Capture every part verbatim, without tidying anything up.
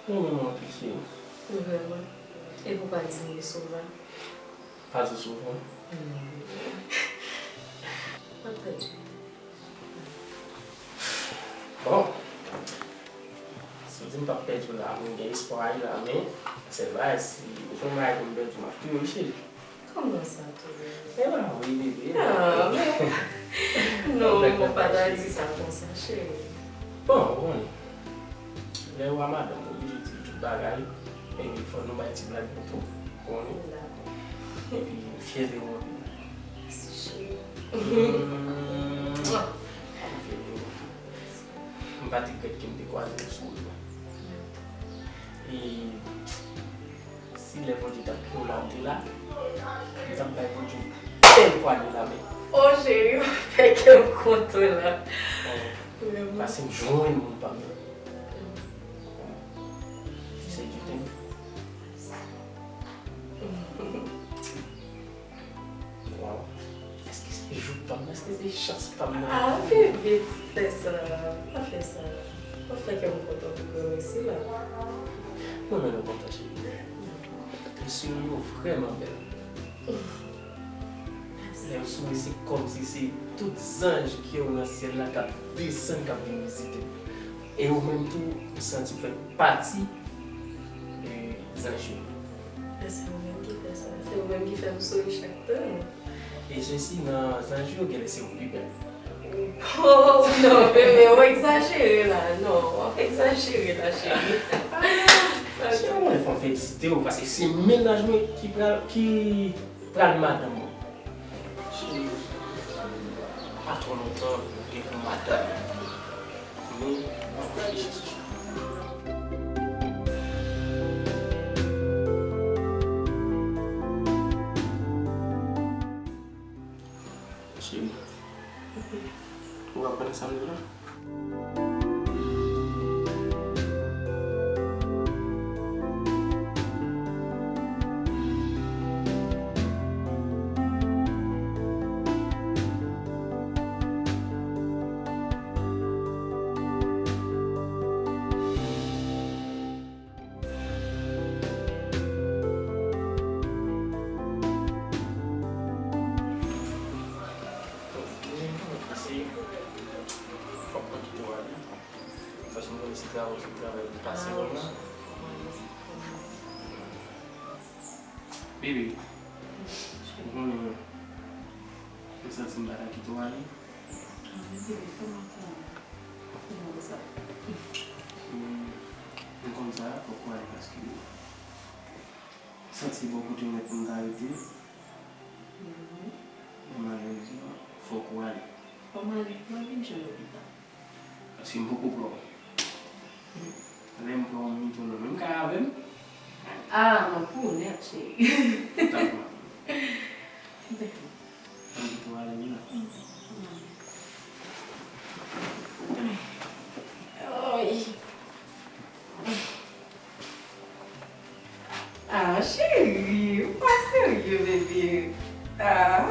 Mwen menm anpil, cheri. Vrèman. Epi w pa di m li souvan. Pa di souvan. Hmm. Mwen pèdi. Bon. Si w di m p ap pèdi w la, mwen gen espwa wi la, men sèl bagay, si ou fè yon bagay pou m pèdi w, m ap touye w, cheri. Kòman sa, touye m? E pa vre, bebe. Ah, men non, mwen pa ta di sa konsa, cheri. Bon, ou konnen. Lè ou a madanm, ou oblije di l tout bagay. Epi fò nou bay ti blag pou tou. Ou konnen. Dakò. Epi m fyè de ou anpil. Mèsi, cheri. Mm. M fyè de ou. M pa t regrèt ke m te kwaze w sou wout mwen. E si lè Bondye t ap kite w la, ou te la, m t ap bay Bondye yon bèl pwanye lamen. O cheri, ou fè kè m kontan la. Vrèman. Pase m jwenn moun pa m nan. Se du temps. Waw. Èske se jou pa m nan? Èske se chans pa m nan? Ah, bebe, pa fè sa. Pa fè sa. Pa fè kè m kontan pou granmesi la. Mwen menm mwen kontan, cheri. E si w yo vrèman bèl. Lè yo souri, se kòmsi se tout zanj ki yo nan syèl la k ap desann, k ap vin vizite w. E ou menm tou, ou santi w fè pati de zanj yo. E se ou menm ki fè sa. Se ou menm ki fè m souri chak tan. E sesi nan zanj yo, genlè se ou pi bèl. Oh, non, bebe, w egzajere la. Non, w ap egzajere la, cheri. Cheri, mwen fò m felisite w, paske se mennaj mwen ki pral, ki pral madanm mwen. Cheri, pa twò lontan, ou gen pou madanm. Men, mwen prale chèche. Cheri, ou pa konprann sa m di w la? Fòk mwen kite w ale. Paske m konnen se travay, se travay pou pase w la. Bebe, ou konnen, m santi m pa ta kite w ale. Ah, men bebe, kòman, kòman? Kòman sa? Men, m konn sa, fòk ou ale paske m santi bò kote w mèt pou m ta rete. Mhm. Men malerezman, fòk ou ale. Fò m ale, mwen vin jwenn ou pita. Paske m poko pran w. Lè m pran w, m mete w nan menm kay avè m. Ah, m ap pran w nèt, cheri. Dakò. Dakò. Ann kite w ale, wi la. Oy. Ah, cheri, ou pa serye, bebe. Ah.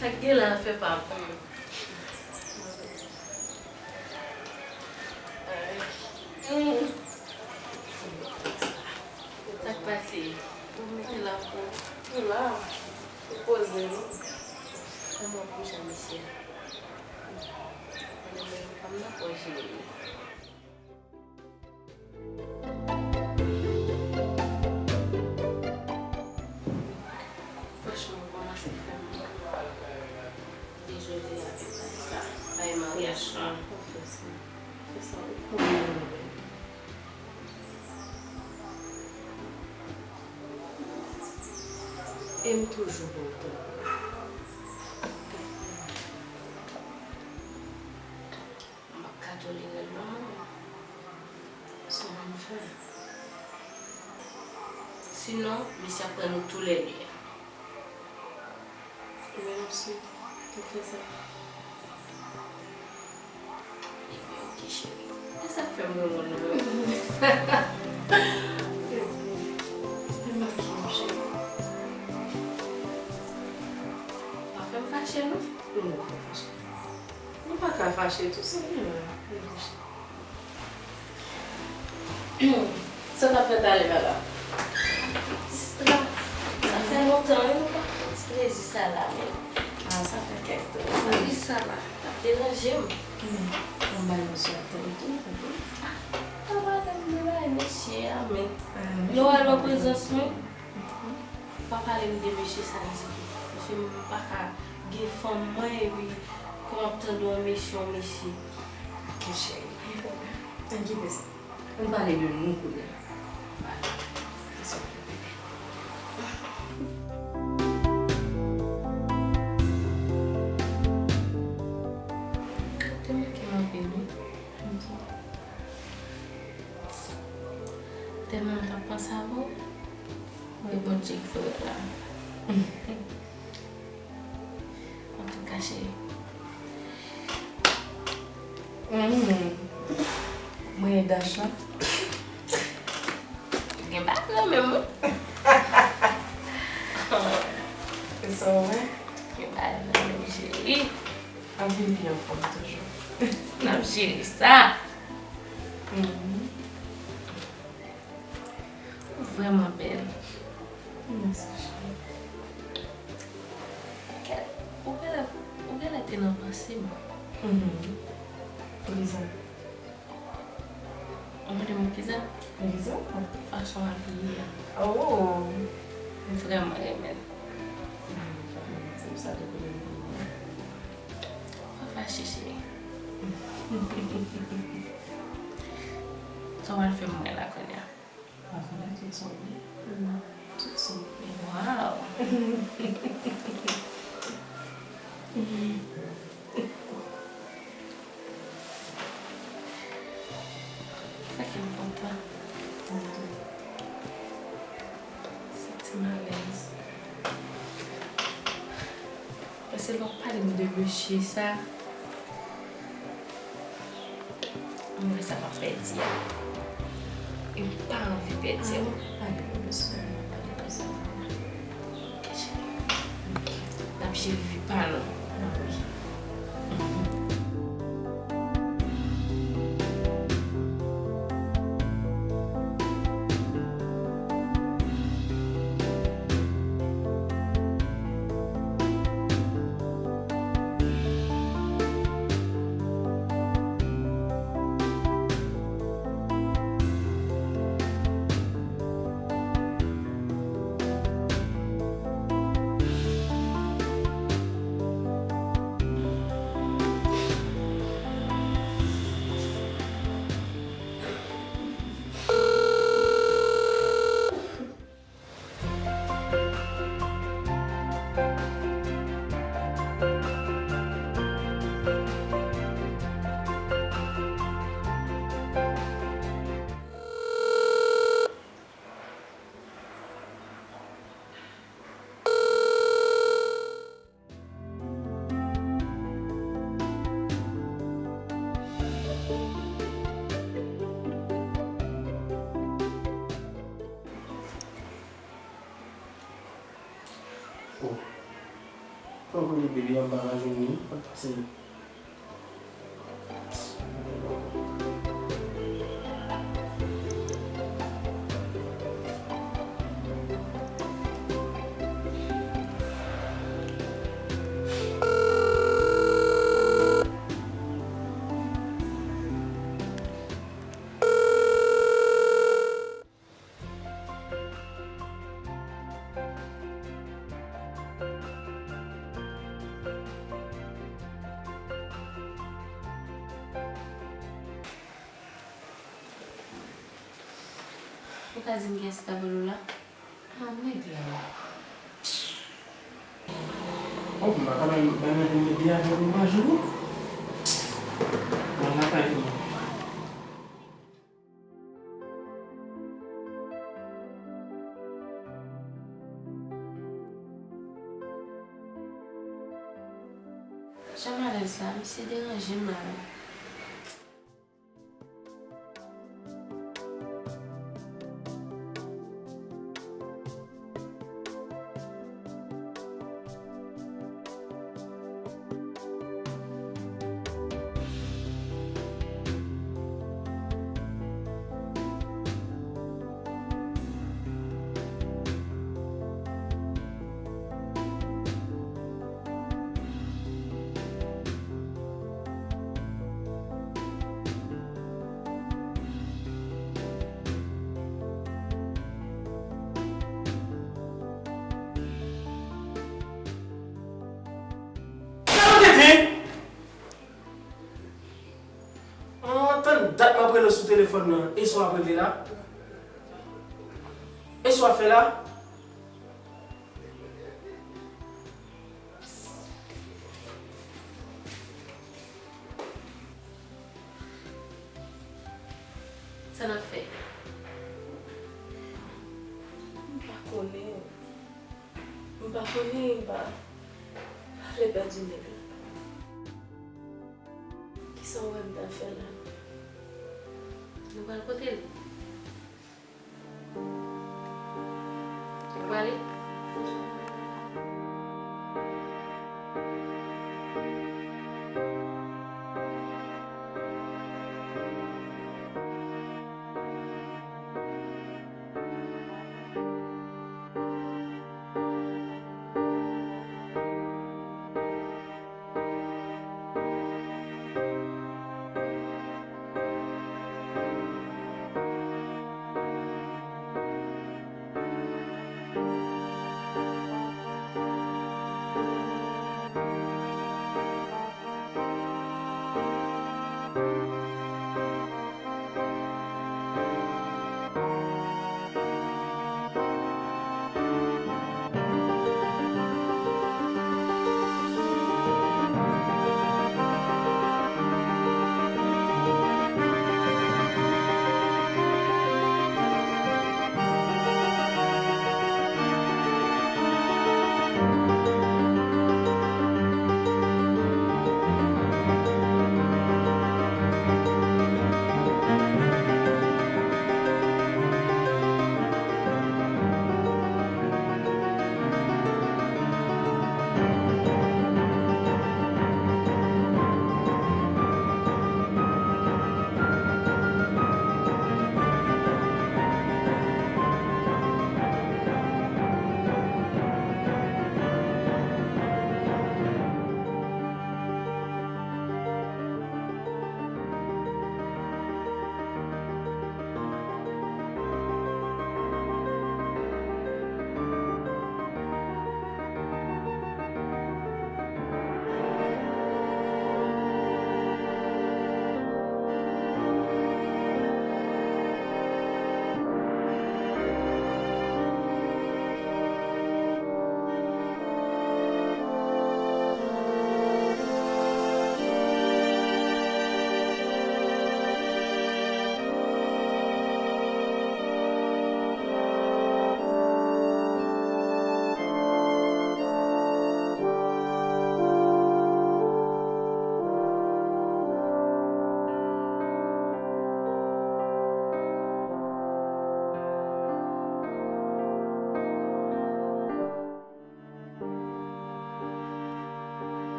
Sa k gen la a fè pa bon. Sa k pase? Ou mete la pou ou la. Ou poze wi. Kòman pou jan misye? Mwen menm pa m nan fò jere. Yes, ma. Ok, se, se sa, ou konnen nou bèl. E m toujou ba w tan. M p ap ka tolere l non, manman. Sa w vin fè? Sinon, misye ap pran nou toulède. Men non, si, ou fè sa. Ebyen, ok, cheri. E sa k fè m renmen w nan menm. Ebyen, se pa mache, cheri. Pa fè m fache, non. Non, pa fache. Nou pa ka fache tou, se byen la. Sa w t ap fè talè la la? Distra. Sa fè lontan, wi, nou pa pran ti plezi sa la, men. Ah, sa fè kèk tan. Sa ki sa la? L ap deranje m. Hmm. Yon bagay mesye ap tande tou, tande. Ah, pa pale m de bagay mesye a, men. Ah, men. Lè w al wè prezans mwen, pa pale m de mesye sa ditou. Paske m pa ka gen fanm mwen epi kòman ap tande yon mesye, yon mesye. Ok, cheri. Pa gen pwoblèm. Ann kite sa. Ann pale de nou kounye a. Vwala. Se sa w vle, bebe. Te manke m anpil, wi. Tèlman m t ap panse avè w. E Bondye k voye w la. Antouka, cheri. Mhm. Mwen e Dacha. Gen bagay nan menm, wi. Se sa w wè? Gen bagay nan menm, cheri. N ap vin pi anfòm toujou. N ap jere sa. Mhm. Ou vrèman bèl. Mèsi, cheri. Ou genlè, ou genlè te nan panse m. Mhm. Poukisa? Ou mande m poukisa? Poukisa? Fason w abiye a. Oh! M vrèman renmen l. Se pou sa tou ke m di w. Pa fache, cheri. Sa w al fè m wè la kounye a? Pa konnen tout sa w vle. Tout sa w vle. Wow! Sa fè m kontan. Santi m alèz. Paske lè w pale m de mesye sa, mwen wè sa m ap pèdi a. E m pa anvi pèdi a. Ah, pale de mesye, pale de sa. Ok, cheri. N ap jere vi pa nou. Ah, wi. Oh. Tanpri, bebe, an pa ka jwenn li. Mwen pase. Ou ka di m kiyès ki t ap rele w la? Ah, nèg la. Oh, m pa ka bay, bay manje m bebe a, bebe m pa jou. Mwen lakay li. Jan m alèz la, misye deranje m la, wi. Sa nou tenten! An, tann dat m ap rele w sou telefòn nan. E sa w ap regle la? E sa w ap fè la? Sa n ap fè? M pa konnen. M pa konnen, m pa, pa vle pèdi nèg la. Kisa w wè m ta fè la? Nou pral kote l? Ou prale?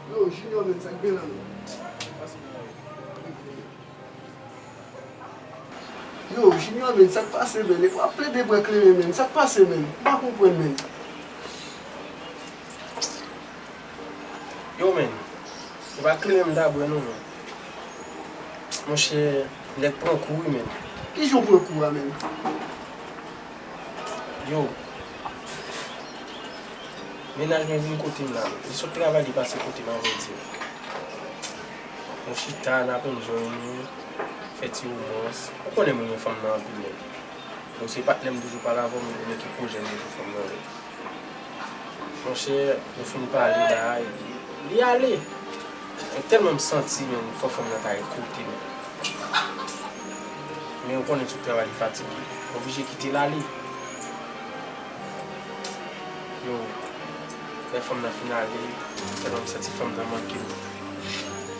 Yo, Junior, men, sa k gen la, non? Yo, Junior, men, sa k pase, men? Epi w ap plede bwè kleren, men. Sa k pase, men? M pa konprann, men. Yo, men, se pa kleren m ta bwè, non, men. Monchè, nèg pran kou, wi, men. Kijan w pran kou a, men? Yo, mennaj mwen vin kote m la. Li sot travay, li pase kote m, avèti m. Nou chita, n ap enjoy nou. fè ti womans. Ou konnen m renmen fanm nan anpil, men. Bon, se patnè m toujou pale avè m, li konnen ki pwojè m gen pou fanm nan, men. Monchè, nou fin pale la, li, li ale. Mwen tèlman m santi, men, fò fanm nan ta ret kote m. Men ou konnen tout travay li fatige. Oblije kite l ale. Yo, lè fanm nan fin ale, tèlman m santi fanm nan manke m.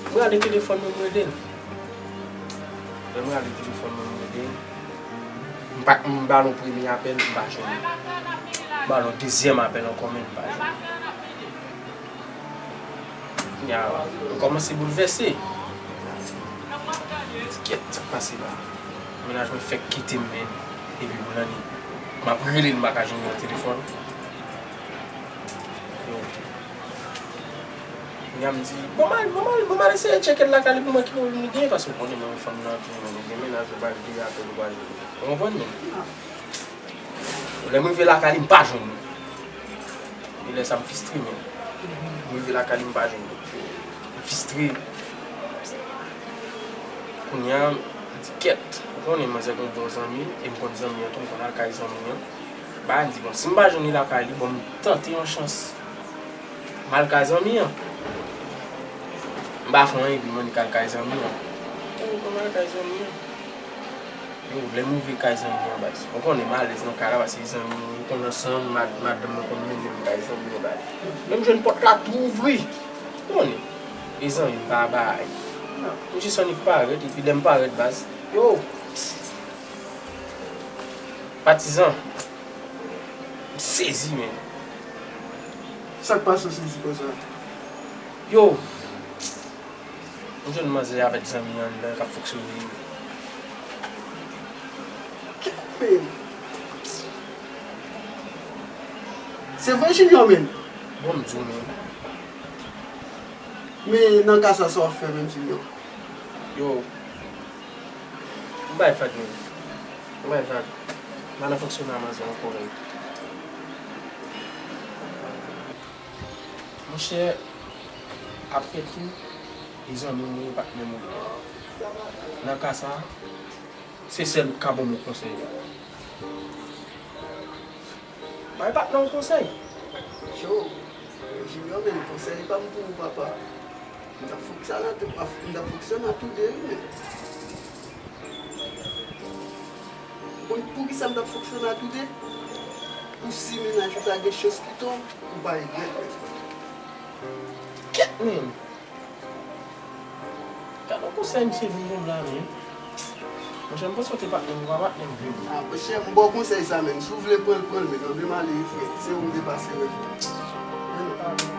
Mwen ale telefòn mwen, mwen rele l. Lè mwen ale telefòn mwen, mwen rele l. M pa, m ba l yon premye apèl, m pa jwenn li. M ba l yon dezyèm apèl ankò, men m pa jwenn li. Kounye a, m kòmanse boulvèse. Kèt, sa k pase la? Mennaj mwen fèk kite m, men. Epi boulane, m ap rele l, m pa ka jwenn li nan telefòn. Yo. Kounye a m di, bon, m al, bon, m al, bon, m al eseye tcheke l lakay li pou mwen ki pwoblèm li genyen, paske ou konnen mwen, fanm nan tou, mwen gen mennaj, ou pral veye apèl, ou pral jwenn. Ou konprann, men? Lè m rive lakay li, m pa jwenn li. E lè sa m fistre, men. M rive lakay li, m pa jwenn li. M fistre. Kounye a, m di, kèt. Ou konnen manzè gen yon bon zanmi, e m konn zanmi an tou, m konn al kay zanmi an. Ba, m di, bon, si m pa jwenn li lakay li, bon, m tante yon chans. M al kay zanmi an. M pa fè anyen, epi m annik al kay zanmi an. Ou konn al kay zanmi an. Yo, lè m rive kay zanmi an, baz. Ou konnen m alèz nan kay la, paske zanmi m, nou konn ansanm, mad-, madanm mwen konn mennen m kay zanmi an, baz. Lè m jwenn pòt la tou ouvri. Ou konnen. E zanmi m pa bay. M jis annik parèt, epi lè m parèt, baz. Yo! Patizan. M sezi, men. Sa k pase w sezi konsa? Yo! M jwenn manzè avèk zanmi anndan k ap fonksyone. Kèt, men. Se vre, Junior, men. Bon, m di w, men. Men nan ka sa, sa w ap fè menm, Junior? Yo, m bay vag, men. M bay vag. M pa nan fonksyone a manzè ankò, men. Monchè, apre tou, e zanmi w, e patnè m ou ye. Nan ka sa, se sèl ou k ka ban m yon konsèy. Bay patnè w konsèy. Yo, Junior, men konsèy pa m pou ou, papa. M t ap fonksyone a tou, m t ap fonksyone a tou de, wi, men. Ou konn poukisa m t ap fonksyone a tou de? Pou si mennaj ou ta gen chans kite w, ou pa regrèt, men. Kèt, men! Gade yon konsèy misye vin ban m la, men. Monchè, m panse w te patnè m, ou pa patnè m vre, men. Ah, monchè, m ba w konsèy sa, men. Si w vle pran l, pran l, men. Anben m ale, wi, frè. Se ou m te pase, wi, frè. Men non.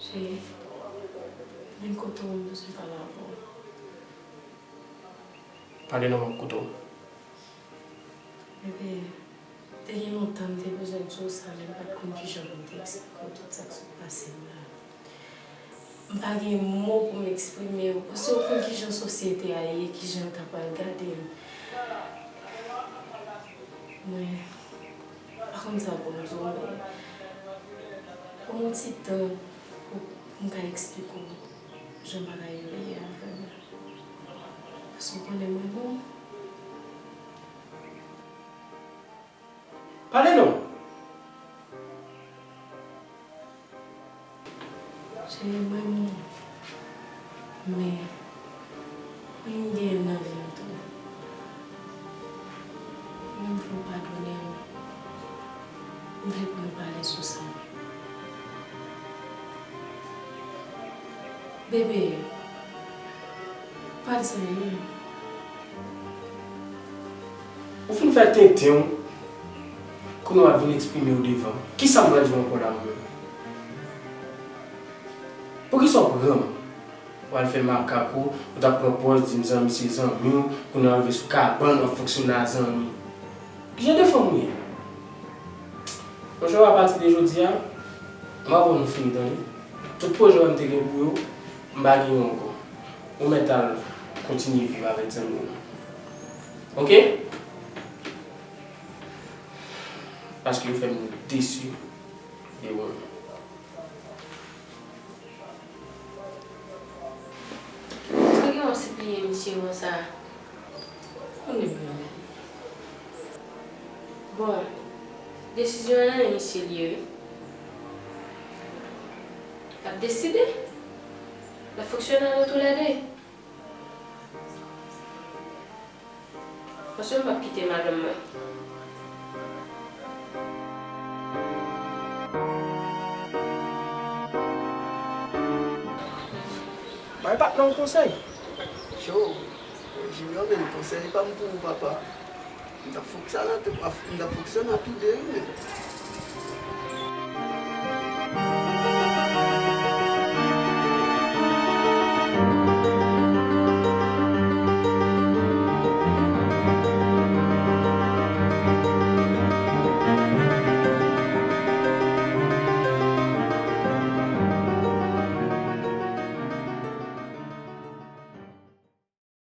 Cheri, vin kote w, m bezwen pale avè w. Pale non, m ap koute w. Bebe, te gen lontan m te bezwen di w sa, men m pa t konn kijan pou m te eksplike w tout sa k sot pase m la. M pa gen mo pou m eksprime w, paske w konn kijan sosyete a ye, kijan yo ta pral gade m. Mwen pa konn sa pou m di w, men ban m yon ti tan pou m ka eksplike w jan bagay yo ye a, vrèman. Paske w konnen mwen bon. Pale non! Cheri, mwen bon. Men, wi, m gen nan vi m tou. Mwen, m vle w padone m. M vle pou nou pale sou sa. Bebe, pa di anyen. Ou fin fè tenten w, kounye a w ap vin eksprime w devan m. Kisa m pral di w ankò la, mwen menm? Poukisa w pran m? W al fè makak ou, ou t ap pran pòz di m zanmi se zanmi w, kounye a w rive sou kabann w ap fonksyone a zanmi. Ki jan de fanm ou ye? Monchè, apati de jodi a, m ap wè nou fini, tande? Tout pwojè w m te gen pou yo, m pa gen yo ankò. Ou mèt al kontinye viv avèk zanmi w. Oke? Paske yo fè m desi de ou menm. Sa gen w ap sipliye misye konsa? Konnen mwen menm. Bon, desizyon an nan men misye l ye, wi. L ap deside. L ap fonksyone a nou toulède. Paske m p ap kite madanm mwen. Bay patnè w konsèy. Cho, Junior, men konsèy pa m pou ou, papa. M t ap fonksyone a tou, m t ap fonksyone a tou de, wi, men.